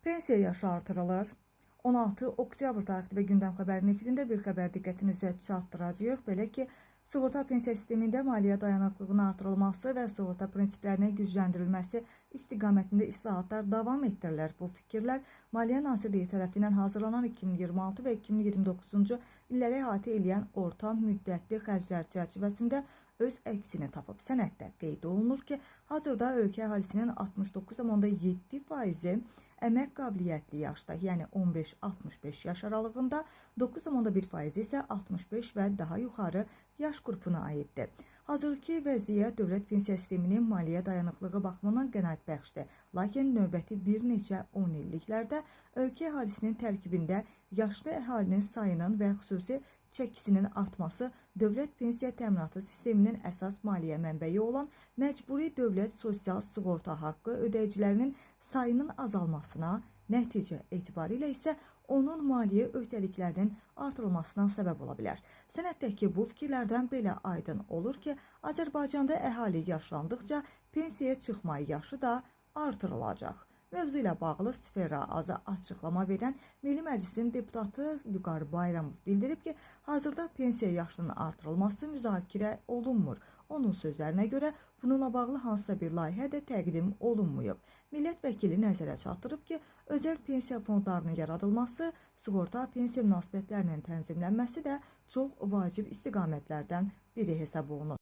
Pensiya yaşı artırılır. 16 oktyabr tarixli və gündəm xəbərinin efirində bir xəbər diqqətinizə çatdıracağıq. Belə ki, sığorta pensiya sistemində maliyyə dayanıqlığının artırılması və sığorta prinsiplərinin gücləndirilməsi istiqamətində islahatlar davam etdirilir. Bu fikirlər Maliyyə Nazirliyi tərəfindən hazırlanan 2026 və 2029-cu illəri əhatə edən orta müddətli xərclər çərçivəsində öz əksini tapıb. Sənəddə qeyd olunur ki, hazırda ölkə əhalisinin 69,7 faizi əmək qabiliyyətli yaşda, yəni 15-65 yaş aralığında, 9,1 faizi isə 65 və daha yuxarı yaş qrupuna aiddir. Hazırki vəziyyət dövlət pensiya sisteminin maliyyə dayanıqlığı baxımından qənaətbəxşdir. Lakin növbəti bir neçə 10 illiklərdə ölkə əhalisinin tərkibində yaşlı əhalinin sayının və xüsusi çəkisinin artması dövlət pensiya təminatı sisteminin əsas maliyyə mənbəyi olan məcburi dövlət sosial sığorta haqqı ödəyicilərinin sayının azalmasına, nəticə etibarilə isə onun maliyyə öhdəliklərinin artırılmasına səbəb ola bilər. Sənəddəki bu fikirlərdən belə aydın olur ki, Azərbaycanda əhali yaşlandıqca pensiyaya çıxma yaşı da artırılacaq. Mövzu ilə bağlı Sfera Aza açıqlama verən Milli Məclisin deputatı Vüqar Bayramov bildirib ki, hazırda pensiya yaşının artırılması müzakirə olunmur. Onun sözlərinə görə bununla bağlı hansısa bir layihə də təqdim olunmayıb. Millət vəkili nəzərə çatdırıb ki, özəl pensiya fondlarının yaradılması, sığorta pensiya münasibətlərinin tənzimlənməsi də çox vacib istiqamətlərdən biri hesab olunur.